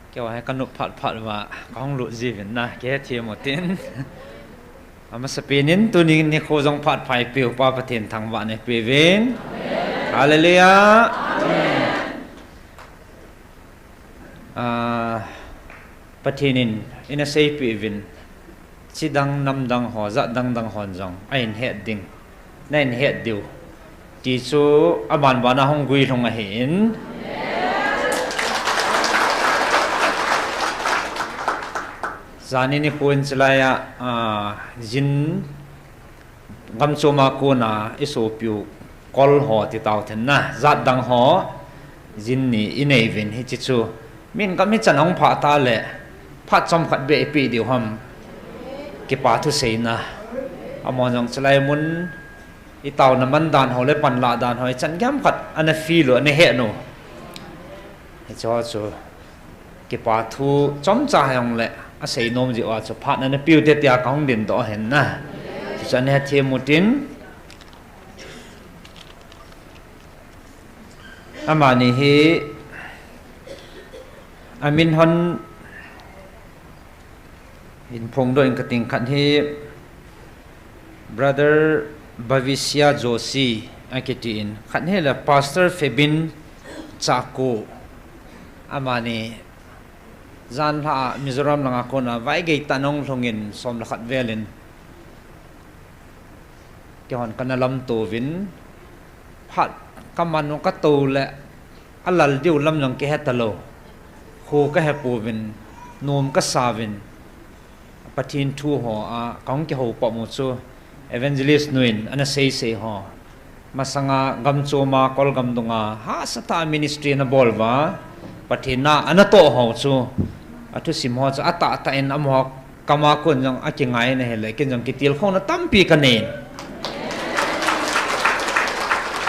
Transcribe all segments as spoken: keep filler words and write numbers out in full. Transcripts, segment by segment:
Keiho hi kanop phat phat uva, kahung lut jiuvin na, kihethem utin. Amasapen in, tuni nikho jong phat pha eipeu Pa Pathen thangvahna peuvin. Hallelujah. Ah, Pathen in, ina seipeh uvin. Chidang namdang ho, jat dangdang hon jong, ahin het ding. Nahin het diu. Ti chu aban bana hung guilhung ahin. Jani nikho in chulai a, ah, jin gamchom a kona isopiu kol ho ti tau then na, jat dang ho, jin ni inei uvin hiche chu. Min gam hichan ahung phah tah le, phat chomkhat beh ipeh diu ham. Kipa thu seina. Amaho jong chulai mun, itaona man dan ho le panlah dan ho, ichan gei ham khat, ana feel u, ana het u. Hiche ho chu, kipa thu chomcha hijongle, asei nom jeh uva chu, phat ana peuvin te tia kahung dingdoh ahin na. Chuchu ana hethem utin. Amani hi, amin hon, hin phongdoh inge kating, khat hi Brother Bhavishya Joshi akitin, khat hi le Pastor Febin Chacko, amani janhi a Mizoram langa kona vaigei tah in ahung lhungin som le khat velin keihon kana lamto uvin, phat kaman u katou le alal diu lam jong kihe talou. Kho kahepouvin, nom kasauvin, Pathen thu ho a kahung kihou pom u chu Evangelist nu in ana seisei ho. Masanga gamchom a, kol gam dunga, hahsa tah a ministry ana bol uva, Pathen na ana toh ho chu, athusim ho chu atahtah in amaho kama kon jong akingai in ahile, ken jong kitilkhouna tampi kanei in.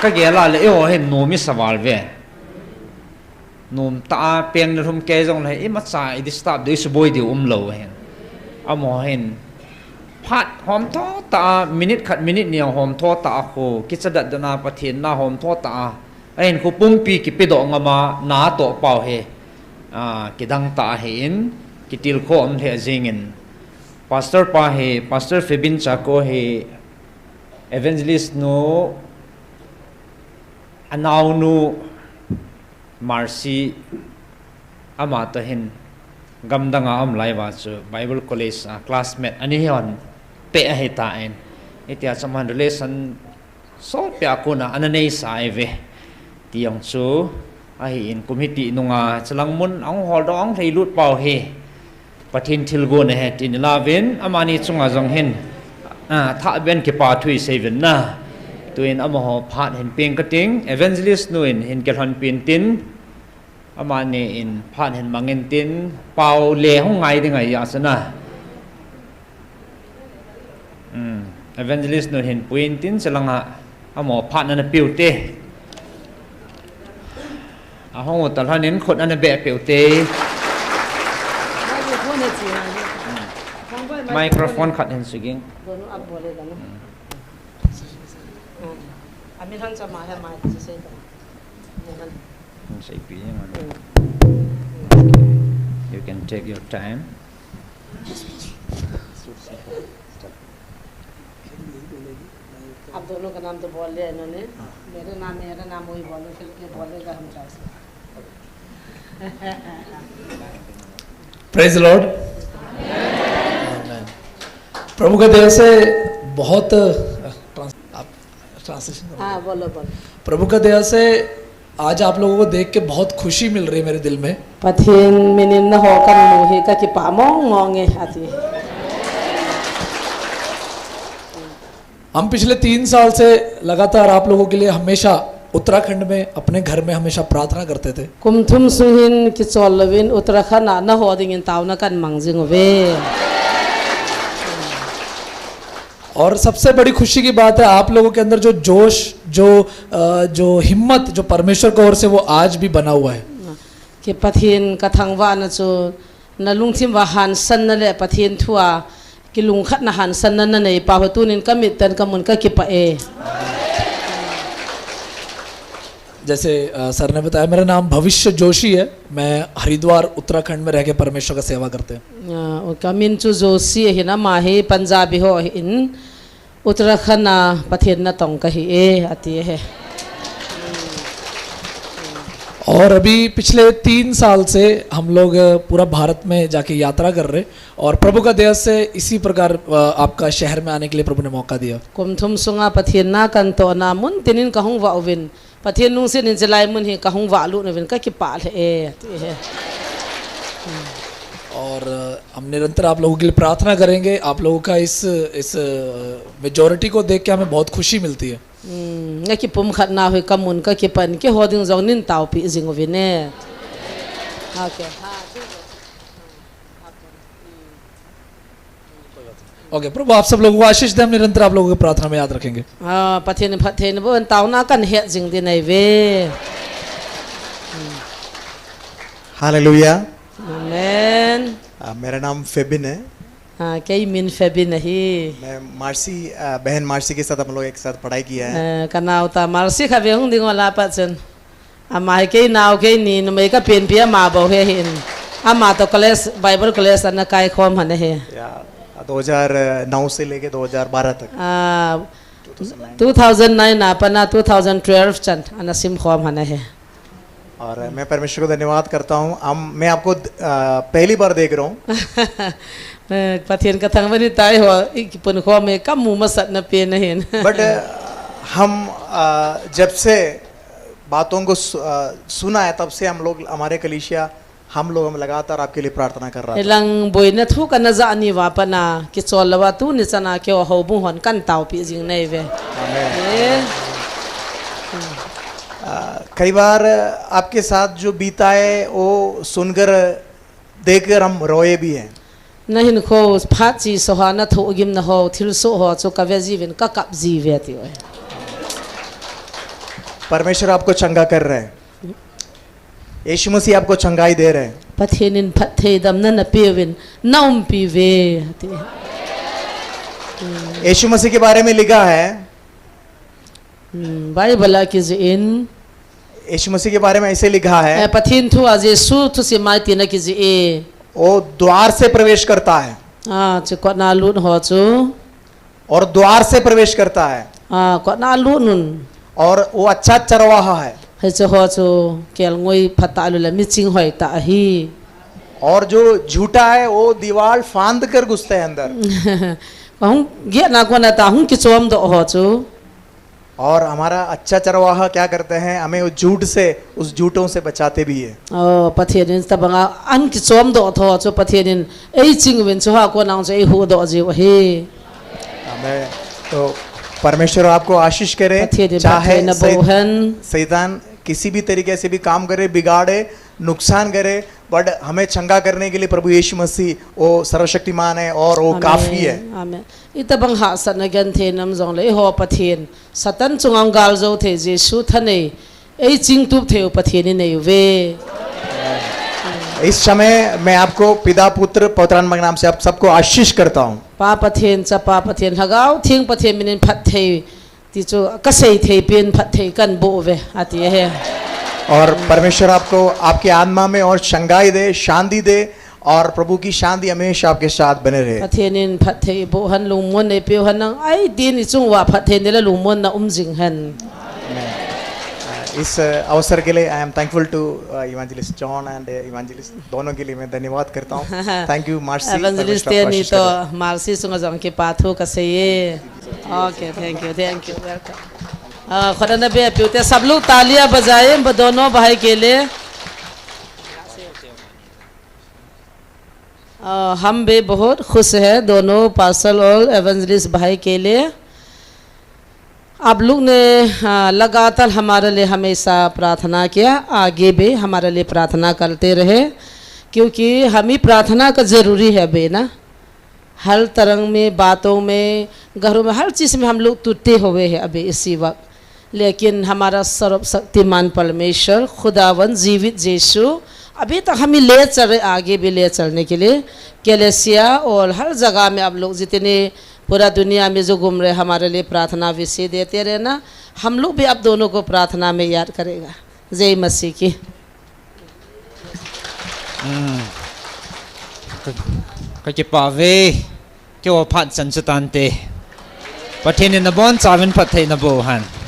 Kagel a le eiho hin nom isa val uve. Nom tah a peng le lhum kei jongle, imacha i disturb diu, isuboi diu umlou ahin. Amaho hin, phat homtho tah a, minute khat minute ni a homtho tah a kho, kicha datdat na Pathen na homtho tah a, ahinkho pumpi kipedoh ngam a na atoh pau hi, ah, kidang tah ahin, kitilkhou um lheh jengin. Pastor pa hi, Pastor Febin Chacko hi, Evangelist nu, anaonu, Mercy, amatoh hin gamdang a aum lai uva chu Bible College a classmate ani hon peh ahitan, hitia chu aman relation sopia kona ana neisa ahiuve. Ti jong chu ahin, kum hiti nunga chulang mun ahung holdoh, ahung lhailut pau hi Pathen thilgon ahi tin ilauvin, amani chunga jong hin, ah, thahbeh in kipa thu iseiuvin na. Tuin amaho phat hin peng kating, Evangelist nu in hin kilhonpin tin, amani in phat hin mangin tin, pau le hung ngai ding ahi asana. Hmm, Evangelist nu hin puiin tin, chulanga amaho phat ana peuvin te. Ahung u talhon in khut ana beh peuvin te. Microphone khat hin suging. Hin seipi jeng. You can take your time. आप दोनों का नाम तो बोल लिया इन्होंने। मेरा नाम, मेरा नाम वही बोलो, फिर ये बोलेगा हम क्या से। Praise the Lord. Amen. प्रभु का दया से बहुत, अ, trans-, आप translation करो। हाँ, बोलो, बोलो। प्रभु का दया से आज आप लोगों को देख के बहुत खुशी मिल रही है मेरे दिल में। Pathen minin naho kamu hi kakipah mong mong e, ati. हम पिछले तीन साल से लगातार आप लोगों के लिए हमेशा उत्तराखंड में अपने घर में हमेशा प्रार्थना करते थे। Kum thum sung hin kichol louvin Uttarakhand a naho dingin taona kamang jing uve. और सबसे बड़ी खुशी की बात है, आप लोगों के अंदर जो जोश, जो, अ, जो हिम्मत, जो परमेश्वर की ओर से, वो आज भी बना हुआ है। Kei Pathen kathangvahna chu nalungthim uva hansanna le Pathen thu a kilungkhatna hansanna nanei pau hi tunin kamit tah in kamun kakipah e. जैसे, अ, सर ने बताया, मेरा नाम भविष्य जोशी है। मैं हरिद्वार, उत्तराखंड में रह के परमेश्वर का सेवा करते हैं। अ, उनका min chu Joshi ahin, ama hi Punjabi ho ahin, Uttarakhand a Pathen natong kahi e, ati e. और अभी पिछले तीन साल से हम लोग, अ, पूरा भारत में जाके यात्रा कर रहे, और प्रभु का दया से इसी प्रकार, अ, आपका शहर में आने के लिए प्रभु ने मौका दिया। Kum thum sunga Pathen na katohna mun tinin kahung vah uvin, Pathen lungset in chelai mun hi kahung vah lut uvin kakipah lheh e, ati e. और, अ, हम निरंतर आप लोगों के लिए प्रार्थना करेंगे। आप लोगों का इस, इस, अ, majority को देख के हमें बहुत खुशी मिलती है। Hmm, nakipumkhat nau hi kamun kakipah in, keiho ding jong nin taopi jing uvin e. Okay. OK, प्रभु आप सब लोगों को आशीष दे, हम निरंतर आप लोगों की प्रार्थना में याद रखेंगे। Ah, Pathen in phatthei naboh hen, taona kahin het jing ding ahiuve. Hallelujah. Amen. आ, मेरा नाम फेबिन है। Ah, kei min Febin ahi. मैं मार्सी, आ, बहन मार्सी के साथ हम लोग एक साथ पढ़ाई किया है। Eh, kanaote Marcy khatvei hung ding ho lah a pat chun. Ama hi kei nao, keini numei kapenpi ama bou hi ahin. Ama toh college, Bible college ana kaikhom lhon ahi. या, दो हज़ार नौ से लेके दो हज़ार बारह तक। Ah, two thousand nine a pat a two thousand twelve chan ana simkhom lhon ahi. और मैं परमेश्वर को धन्यवाद करता हूँ। हम, मैं आपको, अ, पहली बार देख रहा हूँ। Eh, Pathen kathangvah in hitia ho i kipunkhom hi kamu masatna pen ahin. But, अ, हम, अ, जब से बातों को सु-, अ, सुना है, तब से हम लोग, हमारे कलीसिया, हम लोग, हम लगातार आपके लिए प्रार्थना कर रहा था। Hilang boina thu kana jah ni uva pat a, kichol louva tuni chan a keiho houbung hon kahin taopi jing ahiuve. आमीन। Eh. आ, कई बार आपके साथ जो बीता है, वो सुनकर, देखकर हम रोए भी हैं। Nahinkho phat chesa ho, nathohgimna ho, thilsoh ho chu kave jiuvin, kakap jiuve ati e. परमेश्वर आपको चंगा कर रहे हैं। यीशु मसीह आपको चंगाई दे रहे हैं। Pathen in phatthei damna napeh uvin, naumpi uve ati. यीशु मसीह के बारे में लिखा है। Hmm, Bible a kijih in. यीशु मसीह के बारे में ऐसे लिखा है। Eh, Pathen thu a Jesu thusim a hitin akijih e. वो द्वार से प्रवेश करता है। Ah, chu kotna lut ho chu. और द्वार से प्रवेश करता है। Ah, kotna lut un. और वो अच्छा चरवाहा है। Hiche ho chu kelngoi phatah lou le miching hoitah ahi. और जो झूठा है, वो दीवार फांद कर घुसते हैं अंदर। Hung gihna kona ta hung kichomdoh ho chu. और हमारा अच्छा चरवाहा क्या करते हैं, हमें उस झूठ से, उस झूठों से बचाते भी है। Oh, Pathen in tobanga ahin kichomdoh tho chu Pathen in eiching uvin, chuho a kona chu eihuhdoh jiu ahi. आमीन। तो परमेश्वर आपको आशीष करे। Pathen in phatthei naboh hen. चाहे शै-, शैतान किसी भी तरीके से भी काम करे, बिगाड़े, नुकसान करे, but हमें चंगा करने के लिए प्रभु यीशु मसीह वो सर्वशक्तिमान है और वो काफी है। Amen. Amen. Itobang hahsatna genthei nam jongle, eiho Pathen, Satan chunga hung galjou thei Jesu thanei, eichingtup thei u Pathen inei uve. इस समय मैं आपको पिता, पुत्र, पवित्र आत्मा के नाम से आप सबको आशीष करता हूँ। Pa Pathen, Chapa Pathen, Lhagao Theng Pathen minin phatthei ti chu kasei thei pen phatthei kahin boh uve, ati ahi. और परमेश्वर आपको, आपके आत्मा में और चंगाई दे, शांति दे, और प्रभु की शांति हमेशा आपके साथ बने रहे। Pathen in phatthei eiboh hen, lungmonna eipeu hen, nang ahi din ichung uva phatthei nei le lungmonna um jing hen. आमीन। इस अवसर के लिए I am thankful to, uh, evangelist John and, uh, evangelist दोनों के लिए मैं धन्यवाद करता हूँ। Thank you, Marcy। Evangelist teni toh Marcy chunga jong kipa thu kasei e. Okay, thank you, thank you. Welcome. Ah, khut ana beh peh ute, सब लोग तालियां बजाएं, ब-, दोनों भाई के लिए। अ, हम भी बहुत खुश हैं दोनों पास्टर और इवेंजलिस्ट भाई के लिए। आप लोग ने, अ, लगातार हमारे लिए हमेशा प्रार्थना किया, आगे भी हमारे लिए प्रार्थना करते रहे, क्योंकि हम ही प्रार्थना का ज़रूरी है अभी ना। हर तरह में, बातों में, घरों में, हर चीज़ में हम लोग टूटे हुए हैं अभी इसी वक्त। लेकिन हमारा सर्वशक्तिमान परमेश्वर, खुदावन, जीवित यीशु अभी तक हमें ले चल रहे, आगे भी ले चलने के लिए। कलीसिया और हर जगह में आप लोग जितने पूरा दुनिया में जो घूम रहे, हमारे लिए प्रार्थना विशेष देते रहना। हम लोग भी आप दोनों को प्रार्थना में याद करेगा। जय मसीह की। Ka, ka kipah ve. Keiho phat chan chu tante. Pathen in nabonchauvin phatthei naboh hen.